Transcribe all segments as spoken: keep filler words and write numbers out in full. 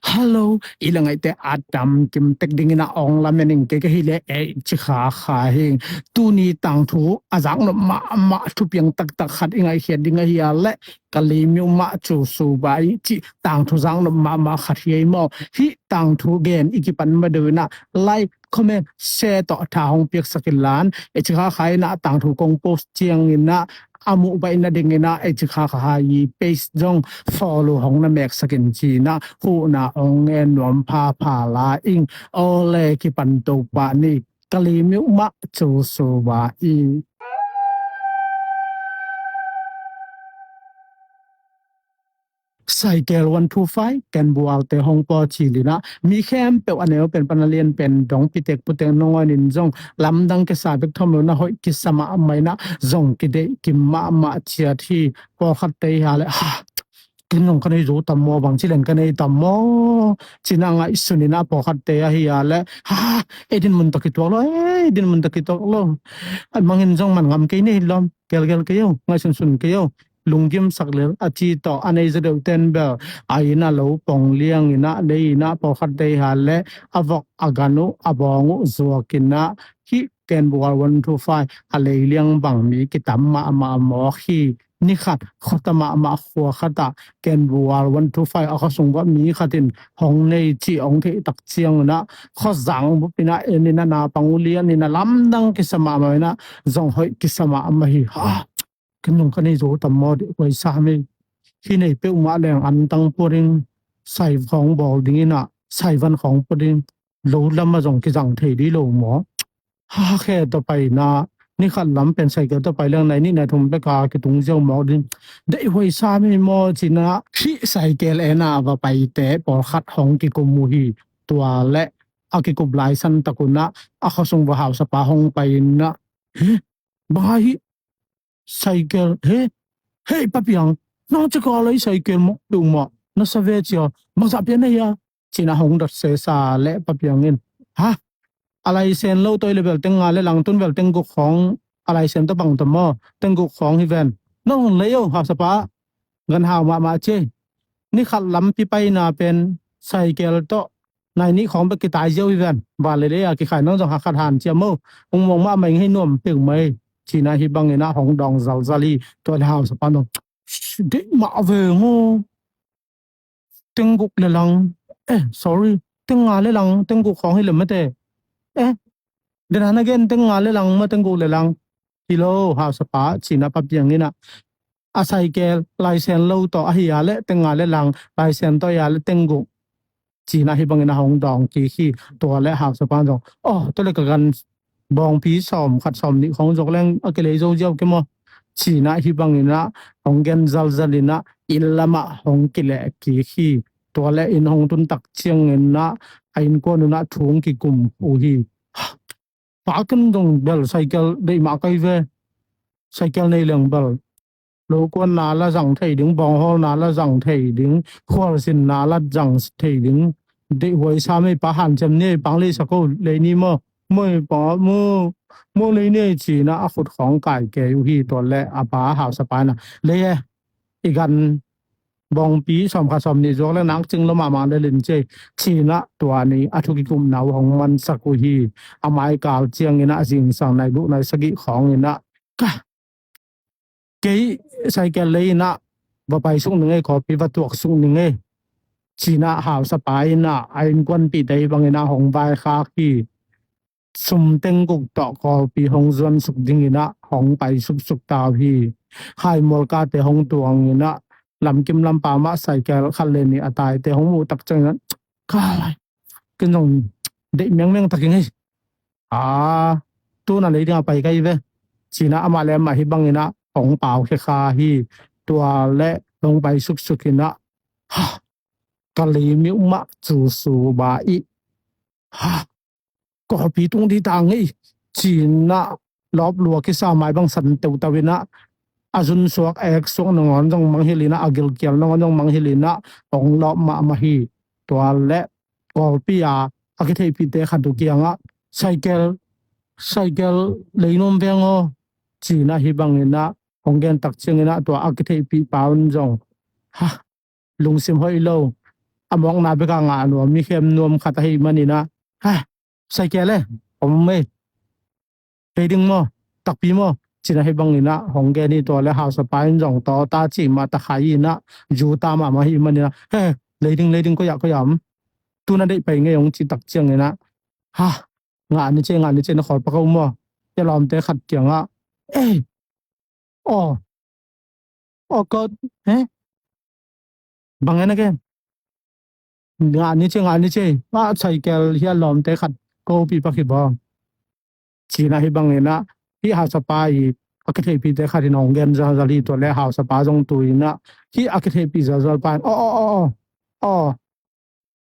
Hallo, i la ngaihte a dam kim tek dingin a ong lamen ing. Kei ka hi le ei ci kha kha hing. Tuni tangthu a zaknop mahmah thupiang taktak khat i ngaihkhiat ding ahi a le Kalay Miu Mah Cu Su Ba I cih tangthu zaknop mahmah khat hi ei maw? Hih tangthu gen i kipan ma deuh in a like, comment, share tawh tha hong piaksak inla, ei ci kha kha in a tangthu kong post ciangin a a muh baih nadingin a ei ci kha kha i page zong follow hong na meksak in ci-in a huhna ong ngen nuam phapha la ing. Aw le, kipan to pah ni. Kalay Miu Mah Cu Su Ba I. Cycle one two five, Ken Bual te hong paw cil in a, mi khempeuh a neu pen pan a lian pen dong pitek putek nangawn in zong lamdang kisa bek tham lo in a, hoih kisa mahmah in a, zong kideih kim mahmah ciat hi. Pawlkhat te hi a le, ha, ken zong ka nei zo tam maw, bang ci len ka nei tam maw, ci-in a ngaihsun in a, pawlkhat te ahi a le, ha, ei dinmun tawh kituak lo, ei dinmun tawh kituak lo. A mangin zong man ngam kei ni hi lawm, gelgel kei o, ngaihsunsun kei o, lunggimsak lel a ci tawh a nei zaw deuh ten bel a inn a lo pong liang in a, lei in a, pawlkhat te hi a le a vok a gan uh a bawng uh zuak in a, hih Ken Bual one two five a lei liang bang mi kitam mahmah mawk hi. Ni khat khuata mahmah khua khat ah Ken Bual one two five a khuasung vah mi khat in hong nei cih hong theih tak ciang in a, khuazang bup in a en in a, naupang uh lian in a, lamdang kisa mahmah in a, zong hoih kisa mahmah hi. Ha, ken zong ka nei zo tam maw, deih huai sam hi. Hih nei peuhmah leng antang pua ding, sai khawng bawl ding in a, saivan khawng pua ding, lo lam ah zong kizang thei dih lo maw? Ha, khe tawh pai in a, ni khat lam pen cycle tawh pai leng nai nih nai thum bek a kitung ziau mawk ding. Deih huai sam hi maw, ci-in a hih cycle en a va paite pawlkhat hong kikum uh hi. Tua le a kikup lai san tak un a, a khuasung vah hausapa hong pai in a, he, bang a hih cycle, he, hei, Pa Piang, nang cika lei cycle mawk peuhmah na sa ve cia, bangzah pian na hia? Ci-in a hong dot sesa le Pa Piang in, ha, a laisen lo tawh i le bel teng nga le lang, tun bel teng guk khawng, a laisen tawh bang tawh maw, teng guk khawng hi ven. Nang hong lei o, hausapa, gan hau mahmah ci ei. Ni khat lampi paina pen cycle tawh nai nih khawng bek kitai ziau hi ven. Van leilei a kikhai nang zong hakhat han cia maw, hong muang mahmah ing, hei nuam peuhmah ei, ci-in a hih bangin a hong dawng zalzal hi. Tua le hausapa in zong, deih mah veng aw. Teng guk le lang, eh, sorry, teng nga le lang, teng guk khawng hi le mate. Eh, den han again, teng nga le lang maw, teng guk le lang? Hi lo, hausapa, ci-in a Pa Piang in a, a cycle laisen lo tawh ahi a le teng nga le lang, laisen tawh ahi a le teng guk, ci-in a hih bangin a hong dawng kik hi. Tua le hausapa in zong, aw, tua le ka gan bawngpi sawm khat sawm nih khawng zuak leng a kilei zo ziau ke maw, ci-in a hih bangin a hong gen zalzal in a inn lam ah hong kileh kik hi. Tua le inn hong tun tak ciangin a, a innkuan un a thu hong kikum uh hi. Pa, ken zong bel cycle deih mah ka hi ve. Cycle nei leng bel lo kuanna la zang thei ding, bawnghawlna la zang thei ding, khualzinna la zang thei ding. Deih huai sam ei pa, hanciam ni ei, Pa, lei sa ko, lei ni maw, maw ei Pa, maw, maw lei ni ei, ci-in a a khut khawng kai kei uh hi. Tua le a pa, hausapa in a, lei e, i gan bawngpi sawm khat sawm nih zuak le nak cing lo mahmah le lin ci ei, ci-in a tua ni a thu kikumna uh hong mansak uh hi. A maikal ciangin a zingsang nai guk nai sagih khawngin a, ka, kei cycle lei in a va pai suk ning ei, khawpi va tuak suk ning ei, ci-in a hausapa in a a innkuanpihte hih bangin a hong vaikhak hi. Sum teng guk tawh Kawlpi hong zuan suk dingin a hong pai suksuk ta uh hi. Haimual kate hong tuangin a, lamkim lampam ah cycle khat le nih a taite hong muh tak ciangin a, ka lai, ken zong deih mengmeng tak ing ei. A, tu-in a lei ding a pai ka hi ve, ci-in a amah le amah hih bangin a hong pau khekha hi. Tua le hong pai suksuk in a, ha, Kalay Miu Mah Cu Su Ba I, ha, Kawlpi tung ding ta ing ei, ci-in a lawp lua kisa, mai bang san teuteu in a, a zun suak a ek suak nangawn zong mangngilh in a, a gilkial nangawn zong mangngilh in a hong lawp mahmah hi. Tua le Kawlpi a a kitheihpihte khat uh kiangah, cycle, cycle lei nuam veng aw, ci-in a hih bangin a hong gen tak ciangin a tua a kitheihpih pa un zong, ha, lungsim hoih lo, a mawkna bek a ngah nuam, mi khem nuam khat ahih manin ah, ha, Saikel e, om e, kei ding maw, takpi maw, ci-in ah hih bangin ah hong gen hi. Tua leh hausapa in zong tawta cih mah ta khai in ah, zu ta mahmah ahih manin ah, he, lei ding, lei ding, koi ah, koi ah om, tu na deih pai ing ei, hong cih tak ciangin ah, ha, ngah ni ci ei, ngah ni ci ei, na khawl pak o maw, hih a lawmte khat kiangah, ei, aw, aw, ko, he, bang e na gen, ngah ni ci ei, ngah ni ci ei, a, Saikel hih a lawmte khat ko pih pak hi bang, ci-in ah hih bangin ah, hih hausapa i a kitheihpihte khat in hong gen zalzal hi. Tua leh hausapa zong tu in ah, hih a kitheihpih zalzal pa in, aw, aw, aw, aw, aw,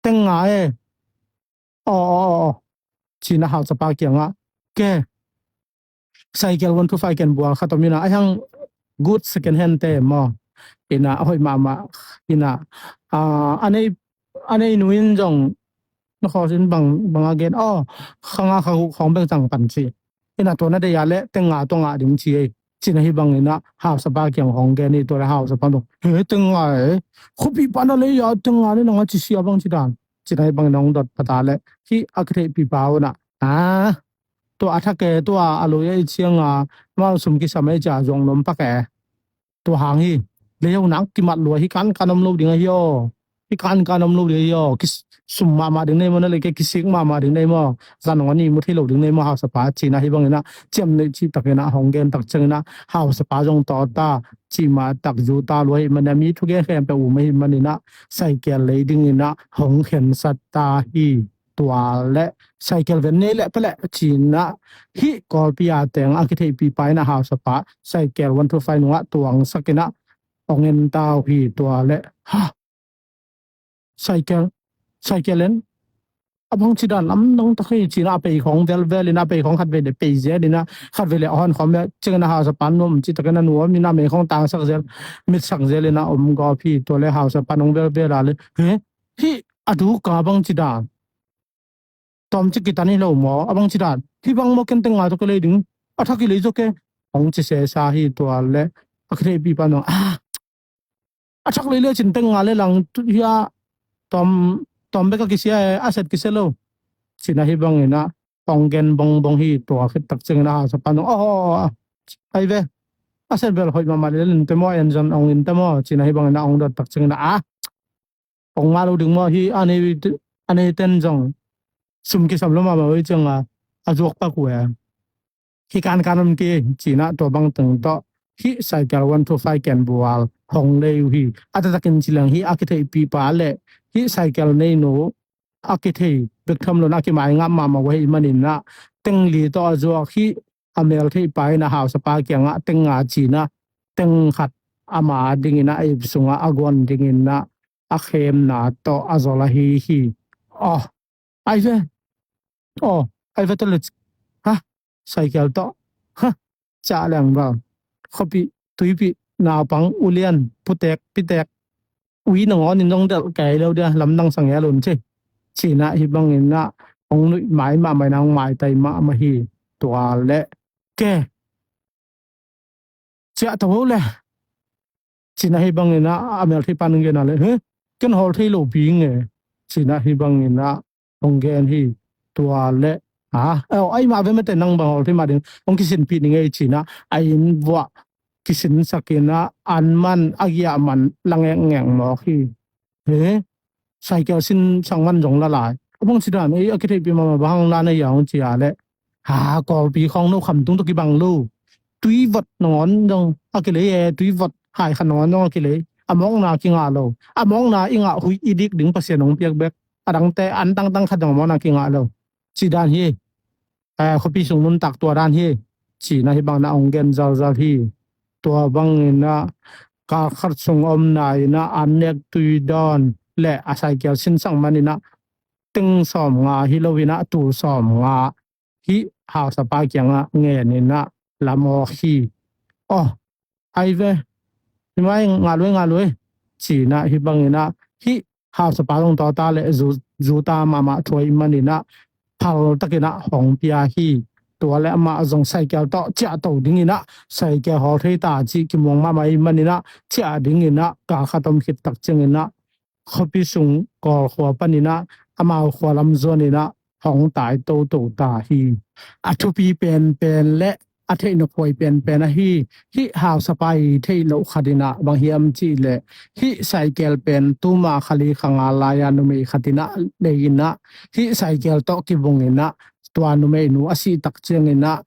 teng nga e, aw, aw, aw, aw, ci-in ah hausapa kiangah, ke, Saikel one two five ken bual khat om in ah, a hiang good second hand te maw, in ah, a hoih mahmah, in ah, a, a nei, a neinu in zong, na khawl sin bang, bang a gen, aw, kha nga kha guk khawng bek zang pan ci, in ah tua na deih a leh teng nga tawh ngah ding ci ei, ci-in ah hih bangin ah hausapa kiang hong gen hi. Tua leh hausapa in, he, teng nga e, khuapi pa na lei a teng nga leh nang a ci sia bang ci dan, ci-in ah hih bangin ah hong dot pah ta leh, hih a kitheihpih pa un ah, a, tua a thak e, tua a lui a i ciang a, amau sum kisam e, ci-a zong nuam pak e. Tua hang hi, lei ho nak kimat lua, hih kankan om lo ding ahi aw. Hih kankan om lo ding ahi aw. Kis-, sum mahmah ding nei maw, na lei kei kisik mahmah ding nei maw, zan hong a nih mu thei lo ding nei maw, hausapa, ci-in ah hih bangin ah ciamnuih cih takin ah hong gen tak ciangin ah, hausapa zong tawta cih mah tak, zu ta lua ahih manin ah, mi thugen khempeuh um ahih manin ah, Saikel lei dingin ah hong khensat ta hi. Tua leh Saikel ven nei leh pia leh, ci-in ah hih Kawlpi a teng a kitheihpih pa in ah hausapa Saikel one two five nungah tuangsak in ah hong en ta uh hi. Tua leh, ha, Saikel, Saikel en, a bang ci dan lamdang tak hi, ci-in ah a pei khawng velvel in ah, a pei khawng khatvei leh pei zel in ah, khatvei leh a hon khawm leh, ci-in ah hausapa nuam cih takin ah nuam in ah, a mei khawng tangsak zel, mitsak zel in ah om gawp hi. Tua leh hausapa in hong velvel a leh, he, hih a duk a bang ci dan, tawmcik kitan hi lo maw, a bang ci dan, hih bang maw, ken teng nga tawh ka lei ding, a thak i lei zaw ke, hong ci sesa hi. Tua leh a kitheihpih pa in, a, a thak lei lecin teng nga leh lang tu hia, tawm, tawm bek a kisia e, a set kisia lo, ci-in ah hih bangin ah hong gen bongbong hi. Tua khit tak ciangin ah hausapa in, aw, aw, aw, aw, ai ve, a set bel hoih mahmah lel in te maw, en zong hong in te maw, ci-in ah hih bangin ah hong dot tak ciangin ah, a, hong ngah lo ding maw, hih a nei, a neiten zong sum kisam lo mahmah uh hi, ciang a, a zuak pak uh e. Hih kankan om kei, ci-in ah tua bang teng tawh hih Saikel one two five ken bual hong lei uh hi. A taktakin ci leng hih a kitheihpih pa leh hih Saikel neinu a kithei bek tham lo in ah, a kimai ngap mahmah uh ahih manin ah, teng li tawh a zuak hih a meltheih pa in ah hausapa kiangah teng nga ci-in ah, teng khat ama dingin ah a ip sungah a guan dingin ah a khemna tawh a zol ahi hi. Aw, ai ve, aw, ai ve, tua leh, ha, Saikel tawh, ha, ciah leng bang, khuapi, tuipi, naupang, ulian, putek, pitek, ui nangawn in zong delh kei lo dia, lamdang sa ngel un ci, ci-in ah hih bangin ah hong nuih mai mahmah in ah, hong maitai mahmah hi. Tua leh, ke, ciah to o le, ci-in ah hih bangin ah a meltheih pa in hong gen a leh, he, ken hawl thei lo pi ing e, ci-in ah hih bangin ah hong gen hi. Tua leh, a, aw, ai mah ve, mate, nang bang hawl thei mah ding, hong kisinpih ning ei, ci-in ah a inn vuah kisinsak in ah, an man, a giah man la ngekngek mawk hi. He, Saikel sinsak man zong la lai. A bang ci dan, ei, a kitheihpih mahmah, bang hang la na hia, hong ci a leh, ha, Kawlpi khawng no kham tung tawh kibang lo. Tuivot nangawn zong a kilei e, tuivot hai khat nangawn zong a kilei. A mawkna kingah lo. A mawkna i ngah huih i dik ding Pasian hong piak bek, a dangte an tangtang khat zong a mawkna kingah lo, ci dan hi. Eh, khuapi sung nuntak tua dan hi, ci-in ah hih bangin ah hong gen zalzal hi. Tua bangin ah kal khat sung omna in ah an nek tui dawn leh a Saikel sinsak manin ah teng sawmnga hi lo in ah tul sawmnga hih hausapa kiangah ngen in ah la mawk hi. Aw, ai ve, hih mai ngah lua, ngah lua, ci-in ah hih bangin ah hih hausapa zong tawta leh zu, zu ta mahmah thu ahih manin ah phal takin ah hong pia hi. Tua leh amah zong Saikel tawh ciah to dingin ah, Saikel hawl thei ta cih kimuang mahmah ahih manin ah ciah dingin ah kal khat om khit tak ciangin ah khuapi sung Kawl khua panin ah amau khua lam zuanin ah hong tai toto ta hi. A thupi penpen le a theih nophuai penpen ahi hih hausapa i theih loh khat in ah bang hiam cih leh, hih cycle pen tuma kha li kha nga lai-a numei khat in ah lei in ah, hih cycle tawh kibung in ah, tua numeinu a sih tak ciangin ah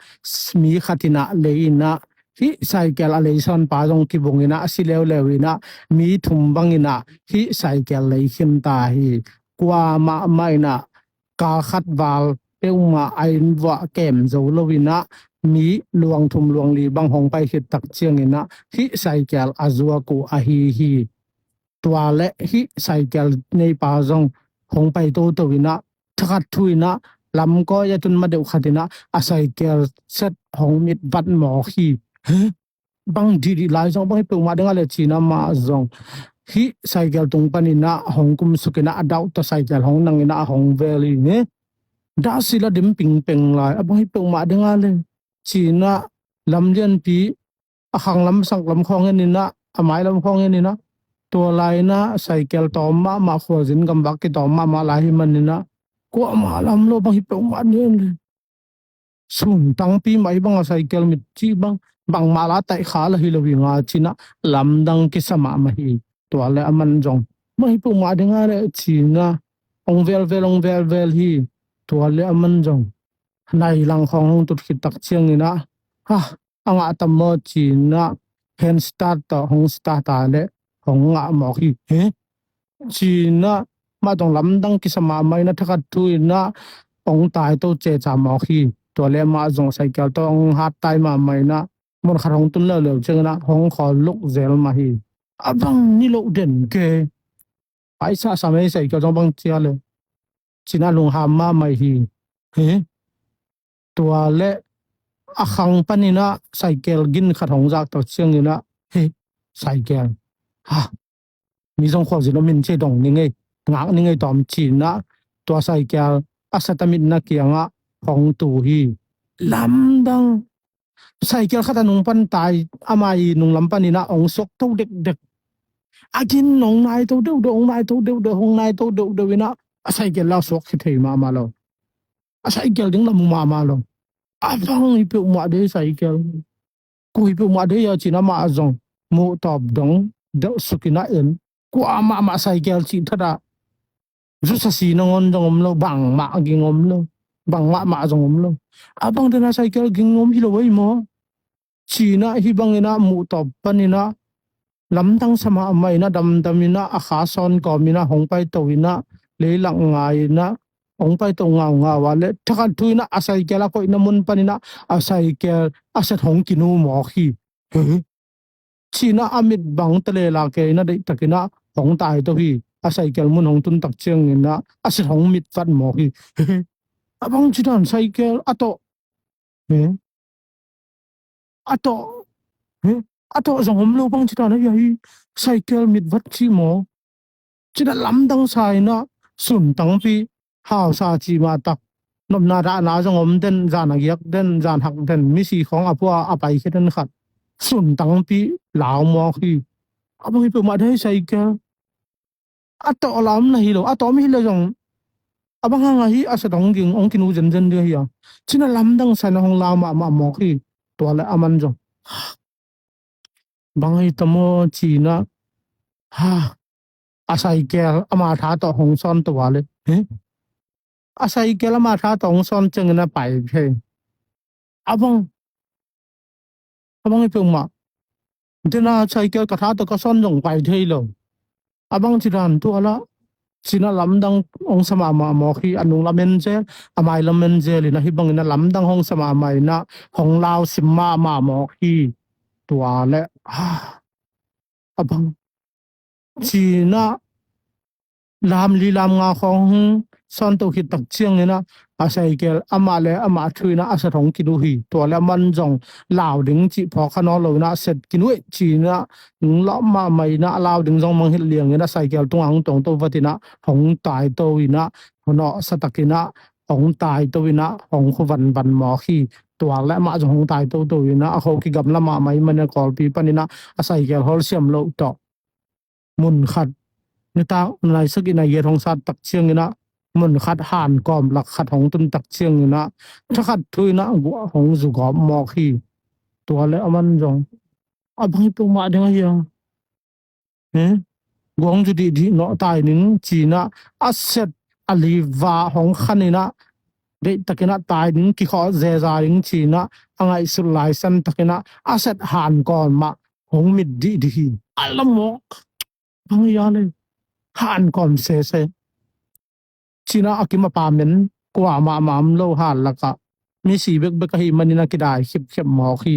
mi khat in ah lei in ah, hih cycle a leisawnpa zong kibung in ah a si leuleu in ah, mi thum bangin ah hih cycle lei khin ta hi. Kuamah mah in ah kal khat val peuhmah a inn vuah kem zo lo in ah, mi luang thum luang li bang hong pai khit tak ciangin ah hih cycle a zuak uh ahi hi. Tua le hih cycle neipa zong hong pai toto in ah, thakhat thu in ah lamkawi a tun ma deuh khat in ah a cycle set hong mit vat mawk hi. Bang dihdih lai zong bang hi peuhmah ding a le cin ah amah zong hih cycle tung panin ah hong kumsuk in ah a dauh tawh cycle hong nang in ah a hong vel hi. Dah sila dim pingpeng lai a bang hi peuhmah ding a le cin ah lam lianpi a khang lam sak lam khawng en in ah, a mai lam khawng en in ah, tua lai in ah cycle tawm mahmah, khualzin gamvak kitawm mahmah lai hi man in ah, kuamah lam lo bang hi peuhmah ding a le. Sun tangpi mah hi bang a cycle mit cih bang, bangmah la taih kha la hi lo hi nga cin ah lamdang kisa mahmah hi. Tua le aman zong bang hi peuhmah ding a le cin ah hong velvel hong velvel hi. Tua le aman zong nai lang khawng hong tut khit tak ciangin ah, ha, a ngah tam maw cin ah hand start tawh hong start a le hong ngah mawk hi. He? Cin ah mah tawh lamdang kisa mahmah in ah thakhat thu in ah hong tai to ceca mawk hi. Tua le mah zong cycle tawh hong hat tai mahmah in ah mun khat hong tun leuleu ciangin ah hong khawl luk zel mah hi. A bang ni loh den ke. Paisa sa mei cycle zong bang cia le cin ah lungham mahmah hi. He? Tua le a khang panin ah cycle gin khat hong zak tak ciangin ah, he, cycle, ha, mi zong khualzin om in ci dong ni ngei, ngak ni ngei tawm cin ah tua cycle a sat a mitna kiangah hong tu hi. Lamdang. Cycle khat a nung pan tai, ama i nung lam panin ah hong suak to dekdek. A gin hong nai to deuhdeuh, hong nai to deuhdeuh, hong nai to deuhdeuh in ah a cycle la suak khit thei mahmah lo. A cycle ding la mu mahmah lo. A bang hi peuhmah dei cycle. Kua hi peuhmah dei a cin ah amah zong muh tawp dong deuh suk in ah en. Kuamah mah cycle cih thadah zusa si nangawn zong om lo, bangmah ging om lo, bangmah mah zong om lo. A bang den a cycle ging om hi lo ei maw? Cin ah hih bangin ah muh tawp panin ah lamdang sa mahmah in ah damdam in ah a kha sawn kawm in ah hong paito in ah leilak ngai in ah hong paito ngaungau a le thakhat thu in ah a cycle a koihna mun panin ah a cycle a set hong kinu mawk hi. He? Cin ah a mit bang tale la ke in ah deihtakin ah hong tai to hi. A cycle mun hong tun tak ciangin ah a set hong mit vat mawk hi. A bang ci dan cycle a tawh, he, a tawh, he, a tawh zong om lo bang ci dan a hi a hi. Cycle mit vat ci maw? Cin ah lamdang sa in ah sun tangpi hausa cih mah tak nopna dahna zong om den, zan a giak den, zan hak den, misi khawng a pua a pai khia den khat sun tangpi lau mawk hi. A bang hi peuhmah dei cycle. A tawh lam na hi lo, a tawh mi hi le zong a bang hang a hi a set hong ging hong kinu zenzen ding a hi a. Cin ah lamdang sa in ah hong lau mahmah mawk hi. Tua le aman zong bang hi ta maw cin ah, ha, a cycle ama tha tawh hong sawn to a le, he? A cycle ama tha tawh hong sawn ciangin a pai thei. A bang, a bang hi peuhmah. Dena cycle ka tha tawh ka sawn zong pai thei lo. A bang ci dan tua lah cin ah lamdang hong sa mahmah mawk hi. A nung lam en zel, a mai lam en zel in ah hih bangin ah lamdang hong sa mahmah in ah hong lau sim mahmah mawk hi. Tua le, ha, a bang cin ah lam li lam nga khawng hong sawn to khit tak ciangin ah a cycle amah le amah thu in ah a set hong kinu hi. Tua le aman zong lau ding cih phawk kha nawn lo in ah a set kinu eh ci in ah hong lawh mahmah in ah a lau ding zong mangngilh liang in ah cycle tungah hong tuang to vat in ah hong tai to in ah hong nawhsa tak in ah hong tai to in ah hong khu vanvan mawk hi. Tua le amah zong hong tai toto in ah a kho kigamla mahmah ahih manin ah Kawlpi panin ah a cycle hawlsiam loh tawh mun khat nitak naisak in a giat hong sat tak ciangin ah mun khat han kawm lak khat hong tun tak ciangin ah thakhat thu in ah guah hong zu gawp mawk hi. Tua le aman zong a bang hi peuhmah ding ahi a. Guang zu dihdih nawh tai ning ci-in ah a set a liva hong khan in ah deihtakin ah tai ning kikhawh zeza ding ci-in ah a ngaihsut lai san takin ah a set han kawm mah hong mit dihdih hi. A la mawk bang hi a le han kawm sese. Ci-in ah a kim a pam in kuamah mah om lo, han lakah misi bekbek ahih manin a kidai khipkhep mawk hi.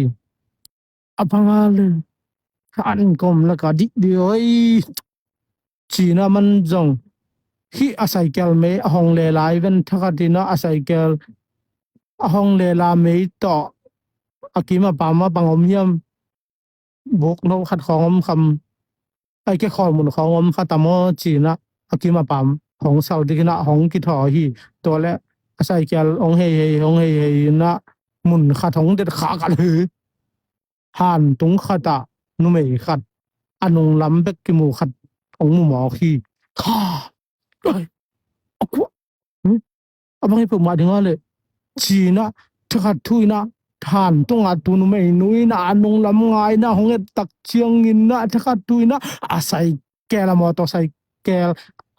A bang a le han kawm lakah dihdih oi. Ci-in ah aman zong hih a cycle mei a hong lela i ven thakhat in ah a cycle a hong lela mei tawh a kim a pam ah bang om hiam? Buk no khat khawng om kha maw? Ai ke khawl mun khawng om kha ta maw ci-in ah a kim a pam hong sau dikin ah hong kithawi hi. Tua le a cycle hong hei hei hong hei hei in ah mun khat hong det khak a le han tung khat ah numei khat a nunglam bek kimu khat hong mu mawk hi. Kha. Ai. A kua. Hmm? A bang hi peuhmah ding a le ci-in ah thakhat thu in ah han tungah tu numeinu in ah a nunglam ngai in ah hong et tak ciangin ah thakhat thu in ah a cycle, a motorcycle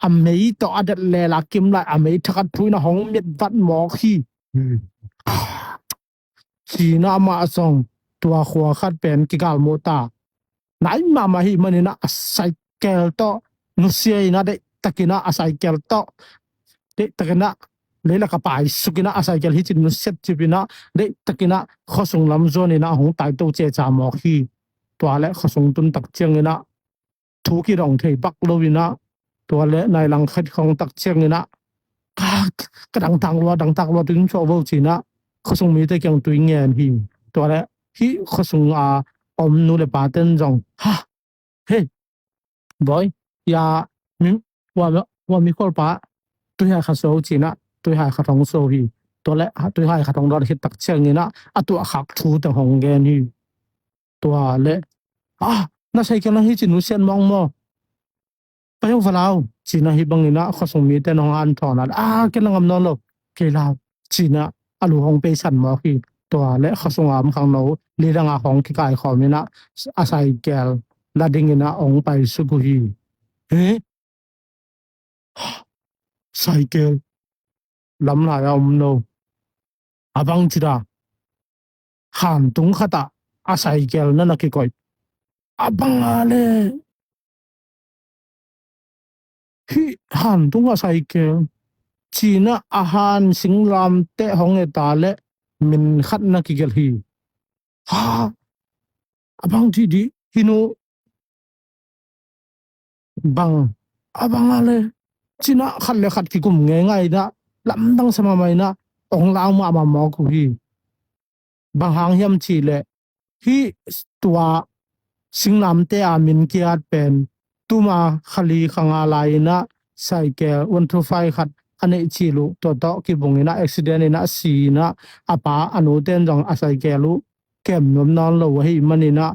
a mei tawh a det lela kim lai a mei thakhat thu in ah hong mit vat mawk hi. Hmm. Ci-in ah amah zong tua khua khat pen kigalmuh ta nai mahmah ahih manin ah a cycle tawh nusia in ah deihtakin ah a cycle tawh deihtakin ah leilak ah paisuk in ah a cycle hi ci-in nusiat cip in ah deihtakin ah khuasung lam zuan in ah hong taito ceca mawk hi. Tua le khuasung tun tak ciangin ah thu kidong thei pak lo in ah tua le nai lang khat khawng tak ciangin ah ka, ka dangtak lua, dangtak lua, tui hong suah vo ci-in ah khuasung mite kiang tui ngen hi. Tua le hih khuasung a om nu le paten zong ha, hei, bawi, ya, mi, hua, hua mikhual pa tui hai khat suah ci-in ah tui hai khat hong suah hi. Tua le tui hai khat hong dawt khit tak ciangin ah a tuahkhak thu teng hong gen hi. Tua le, ah, na cycle nang hi ci-in nusiat mawk maw? Pai un va lau ci-in ah hih bangin ah khuasung mite in hong hanthawn a, ah, ken la ngam nawn lo, kei lau ci-in ah a lu hong peisan mawk hi. Tua le khuasung a om khangno li dang a hong kikaikhawm in ah a cycle la dingin ah hong paisuk uh hi. He? Cycle lamlai a om lo. A bang ci dan? Han tung khat ah a cycle na na kikoih. A bang a le hih han tung a cycle ci-in ah a han singlamteh hong et a le min khat na kigelh hi. Ha, a bang dihdih hi nu. Bang, a bang a le ci-in ah khat le khat kikum ngeingai in ah lamdang sa mahmah in ah hong lau mahmah mawk uh hi. Bang hang hiam cih leh hih tua singlamteh a min ki-at pen tuma kha li kha nga lai in ah cycle one two five khat a neih cil uh, tua tawh kibung in ah accident in ah si in ah a pa a nute in zong a cycle uh kem nuam nawn lo ahih manin ah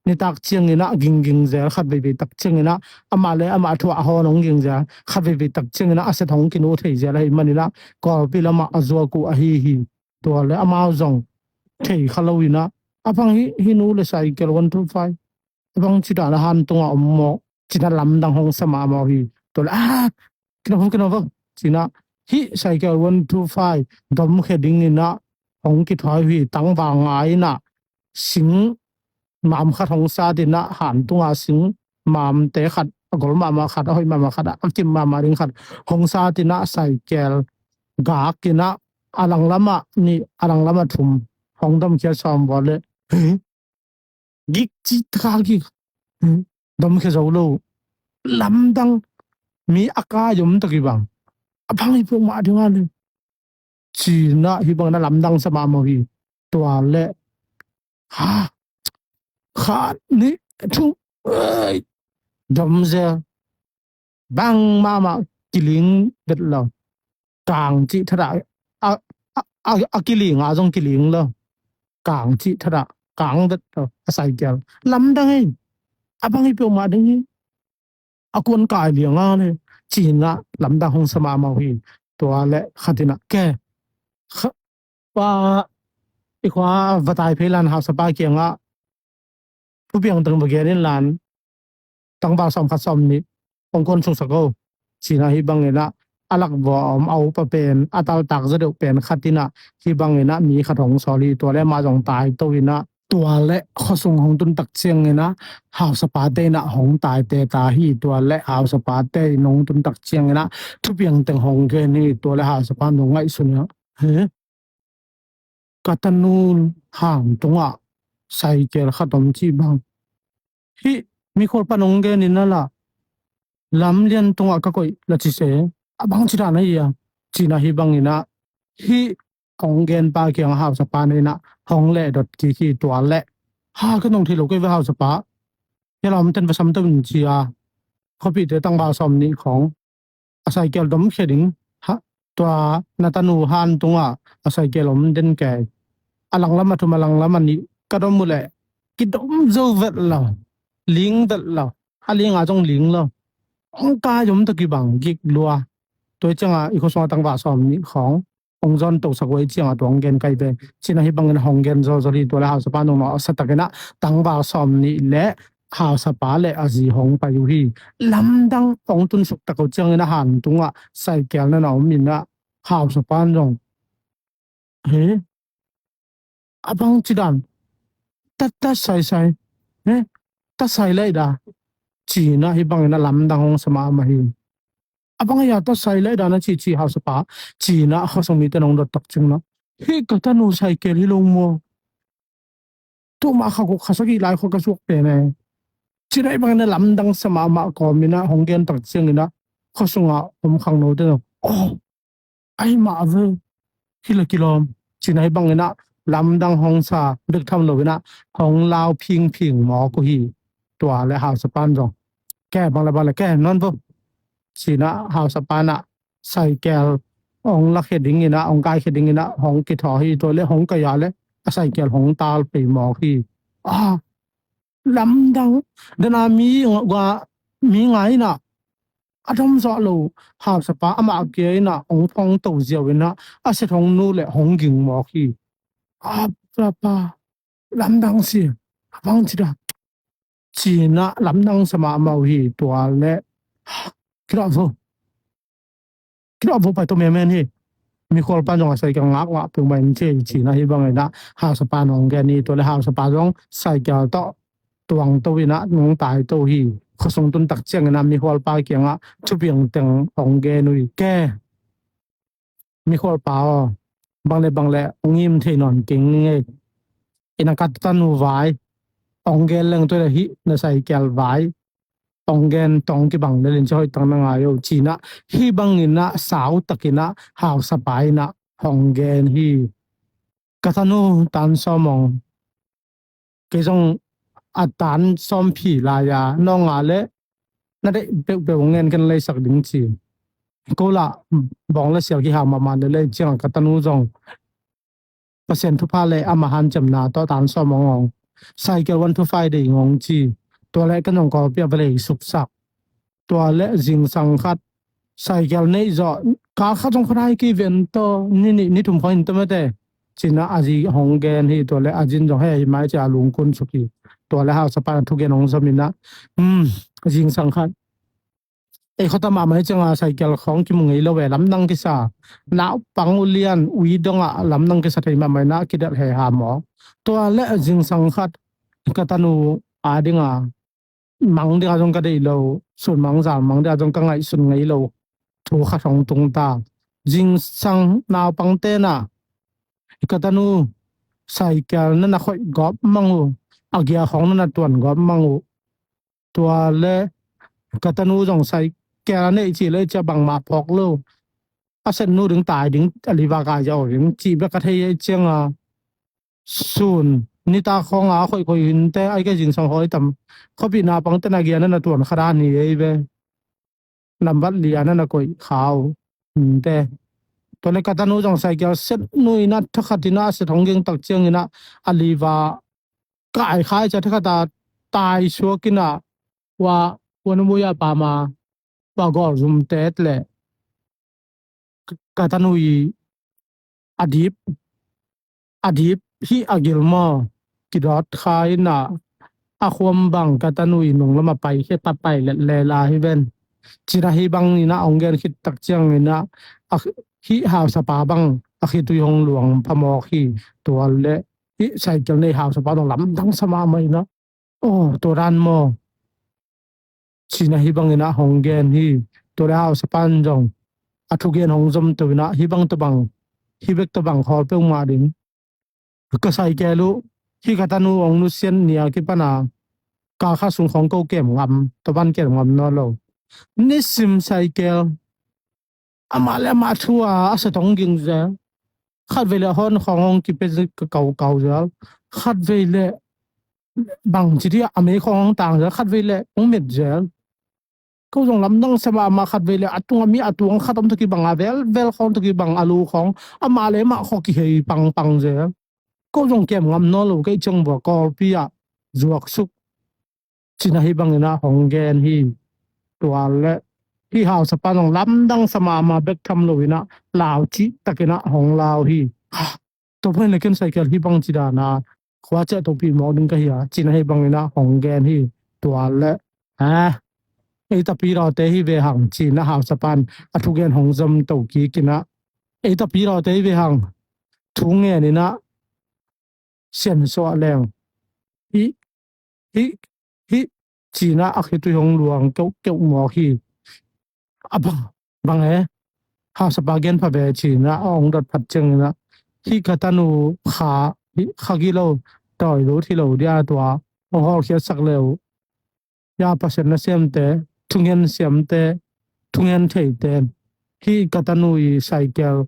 nitak ciangin ah gingging zel, khat veivei tak ciangin ah amah le amah thu ah a hawn hong ging zel, khat veivei tak ciangin ah a set hong kinu thei zel ahih manin ah Kawlpi lamah a zuak uh ahi hi. Tua le amau zong thei kha lo in ah a bang hih, hih nu le cycle one two five a bang ci dan a han tungah om maw ci-in ah lamdang hong sa mahmah uh hi. Tua le, ah, kinawh vo, kinawh vo ci-in ah hih cycle one two five domkhia dingin ah hong kithawi uh hi. Tangval ngai in ah sing mam khat hong sat in ah, han tunga sing mamte khat, a gol mahmah khat, a hoih mahmah khat, a kim mahmah ding khat hong sat in ah cycle gak in ah a langlamah nih, a langlamah thum hong domkhia sawm vua le, he, gik ci taka gik. He, domkhia zo lo. Lamdang, mi a kai om tak hi bang. A bang hi peuhmah ding a le ci-in ah hih bangin ah lamdang sa mahmah uh hi. Tua le, ha, khat, nih, thum, ei, dom zel. Bang mahmah kiling vet lo. Kang cih thadah, a, a, a, a kiling a zong kiling lo. Kang cih thadah, kang vet lo a cycle. Lamdang ei. A bang hi peuhmah ding hi. a kuan kai liang a le, ci-in ah lamdang hong sa mahmah uh hi. Tua le khat in ah, ke, kha, pa, i khua va tai phei lan, hausapa kiangah thupiang teng va gen in lan, tangval sawm khat sawm nih hong kuan sungsak o, ci-in ah hih bangin ah a lak vua a om a upa pen, a taltak zaw deuh pen khat in ah hih bangin ah mi khat hong sawl hi. Tua le amah zong taito in ah, tua le khuasung hong tun tak ciangin ah hausapate in ah hong taite ta hi. Tua le hausapate in hong tun tak ciangin ah thupiang teng hong gen hi. Tua le hausapa in hong ngaihsun in ah, he, ka tanu hang tungah saikel khat om cih bang, hih mikhual pan hong gen in ah la, lamlian tungah ka koih la ci se, a bang ci dan ahi a, ci-in ah hih bangin ah hih hong genpa kiangah hausapa in ah hong lehdot kik hi. Tua le, ha, ka nong thei lo kei ve hausapa, hia lam ten va sam to in, ci a, khuapite tangval sawm nih khawng a saikel dom khia ding, ha, tua na tanu han tungah a saikel om den kei. A langlam a thum, a langlam a nih ka dom uh leh kidom zo vet lo, ling vet lo, a ling a zong ling lo, hong kai om ta kibang gik lua. Tua ciangah i khuasung a tangval sawm nih khawng hong zawn tosak uh hi, ciangah tua hong gen kai ve, ci-in ah hih bangin hong gen zawzaw hi. Tua le hausapa in hong nawhsa takin ah tangval sawm nih le hausapa le a zi hong pai uh hi. Lamdang hong tunsuk tak uh ciangin ah han tungah saikel na na om in ah hausapa in zong, he, a bang ci dan, ta, ta saisai, he, ta sai lai da, ci-in ah hih bangin ah lamdang hong sa mahmah hi. A bang ahi a, ta sai lai da na cihcih hausapa, ci-in ah khuasung mite in hong dot tak ciangin ah, hih ka tanu saikel hi lo maw, tu mah kha guk kha sagih lai khua ka suak pen e, ci-in ah hih bangin ah lamdang sa mahmah kawmin ah hong gen tak ciangin ah khuasung a om khangnote in, oh, ahi mah ve, hi le kilawm, ci-in ah hih bangin ah lamdang hong sa bek tham loin ah hong lau phingphing mawk uh hi. Tua le hausapa in zong, ke, bang le bang le, ke, nawn vo, ci-in ah hausapa in ah saikel hong la khia dingin ah, hong kai khia dingin ah hong kithaw hi. Tua le hong kai a le a saikel hong tal pei mawk hi. A, lamdang, den a mi nga, mi nga in ah a dom zawh lo hausapa amah kia in ah hong phong to ziau in ah a set hong nu le hong ging mawk hi. A, pa, pa, lamdang si, a bang ci dan, ci-in ah lamdang sa mahmah uh hi. Tua le, kidawh vo, kidawh vo, pai to menmen hi. Mikhualpa in zong a saikel ngakngak peuhmah in ci, ci-in ah hih bangin ah hausapa in hong gen hi. Tua le hausapa zong saikel tawh tuang to in ah nong taito hi. Khuasung tun tak ciangin ah mikhualpa kiangah thupiang teng hong gen uh hi. Ke, mikhualpa aw, bang le bang le hong im thei nawn keng ing ei. Ina, ka tanu vai, hong gen leng, tua le hih na saikel vai, hong gen tawng kibang le lian ci, hoih tak na ngai o, ci-in ah hih bangin ah sau takin ah hausapa in ah hong gen hi. Ka tanu tan sawm hong, kei zong a tan sawm phi lai a, nawng a le na deih peuhpeuh hong ngen ken, leisak ding, ci. Ko lah bawng le sial kihau mahmah le lei, ciangah ka tanu zong Pasian thupha le ama hanciamna tawh tan sawm hong hong, saikel one two five dei hong ci. Tua le ka nong kawlpi a va lei suksak. Tua le zingsang khat saikel neih zawh, kal khat zong khuanai kei ven tawh, ni nih ni thum khawng in tawh mate, ci-in ah a zi hong gen hi. Tua le a zi in zong hei, hei mai, ci-a lungkun suk hi. Tua le hausapa in a thugen hong zom in ah, hmm, zingsang khat, ei khuata mahmah hi ciangah saikel khawng kimu ngei lo e, lamdang kisa, naupang ulian ui dongah lamdang kisa thei mahmah in ah kidelh heha maw. Tua le zingsang khat ka tanu a dinga mang dingah zong ka deih lo, sun mang zal mang dingah zong ka ngaihsun ngei lo thu khat hong tung ta. Zingsang naupangte in ah ka tanu saikel na na khoih gawp mang uh, a gia khawng na na tuan gawp mang uh. Tua le ka tanu zong saikel a neih cih le, ci-a bangmah phawk lo, a set nu ding, tai ding, a liva kai zaw ding cih bek ka thei hi. Ciangah sun nitak khawng a khoihkhoih hinte, ai, ka zingsang hawi tam, khuapih naupangte in a gia na na tuan kha dan hi ei ve. Nambat li a na na koih kha uh hinte. Tua le ka tanu zong saikel set nu in ah thakhat in ah a set hong ging tak ciangin ah a liva kai khai, ci-a thakhat a tai suak in ah, ua, Kuan muya pama pa gol zum tet le ka tanu i a dip a dip hi a gil maw? Kidot kha ina a khuam bang ka tanu i nung lama pai khia ta pai let lela hi ven. Cina hi bang ina ong gen khit tak ciang ina a hi hausapa bang a khitui hong luang phamawk hi. Tual le hi cycle nei hausapa dong lamdang sama ma ina. Oh, tua dan maw? Cina hi bangin ah hong gen hi. Tua le hausapan zong a thugen hong zom to ina hi bang to bang hi bek to bang khawl peuhmah ding. Ka cycle uh hi ka tanu hong nusian nia kipana ka kha sung khong ko kem ngam to ban kem ngam naw lo. Nisim cycle amah le amah thu a a satong ging zel. Khat vei le hon khong hong kipe zi ka kau kau zel. Khat vei le bang ci dia a mei khong hong tang zel. Khat vei le hong met zel. Ko zong lamdang sama amah khat vei le a tung a mi a tuang khat om to kibang a vel vel khong to kibang a lu khong amah le amah kho kihei pang pang zel. Ko zong kem ngam naw lo kei ciang vua kawlpi ah zuak suk. Cina hi bangin ah hong gen hi. Tual le hi hausapa zong lamdang sama ama bek tham lo ina lau cih takin ah hong lau hi. Tua phoin le ken cycle hi bang ci dana khua ciah topi mawk ding ka hi a cina hi bangin ah hong gen hi. Tual le a ei tapi lawte hi ve hang cina hausapan a thugen hong zom to kik ina ei tapi lawte hi ve hang thu ngen ina siansuah leng hi hi hi cina a khitui hong luang keuh keuh mawk hi. A bang bang e hausapa gen pha ve cina a hong dot phat ciang ina hi ka tanu kha hi kha gilo tawi lo thi lo dia tua hong hawlkhiat sak leu. Ya Pasian na siamte thungen siamte thungen theite hi ka tanu i cycle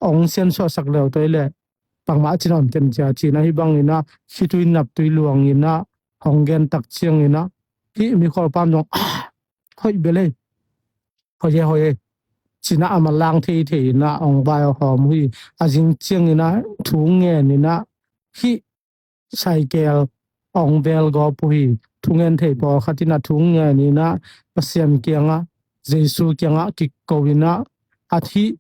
ong siansuahsak leu toi le pangmah cin om ken cia cina hi bangin ah khitui naptui luangin ah hong gen tak ciangin ah hi mikholpan zong hoih belei hoih e hoih e cina a malang thei thei in ah ong vai hawm hi. A zing ciangin ah thu ngen in ah hi cycle ong vel gawp uh hi. Thungen thei pawlkhat in ah thu ngen in ah Pasian kiangah Jesu kiangah kikko in ah a thih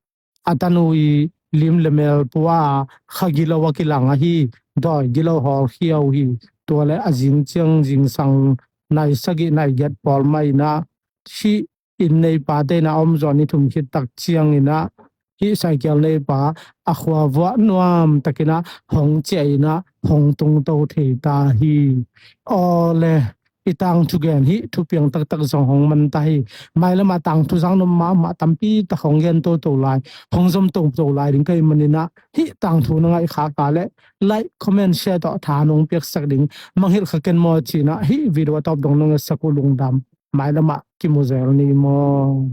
a tanu i lim le mel pua a kha gilo a kilang ahi dawi gilo hawlkhia uh hi. Tua le a zing ciang zingsang nai sagih nai giat pawl mah in ah hih inn neipa te in ah om zawh ni thum khit tak ciangin ah hih cycle neipa a khua vuah nuam takin ah hong ciah in ah hong tungto thei ta hi. Aw le i tangthu gen hih thupiang taktak zong hong man ta hi. Mailamah tangthu zang nop mahmah tampi tak hong gen toto lai hong zom toto lai ding ka hih manin ah hih tangthu na ngaih khak a le like comment share tawh tha nong piaksak ding mangngilh kha ken maw cin ah hih video a tawp dong nong etsak uh lungdam. Mailamah kimu zel ni maw?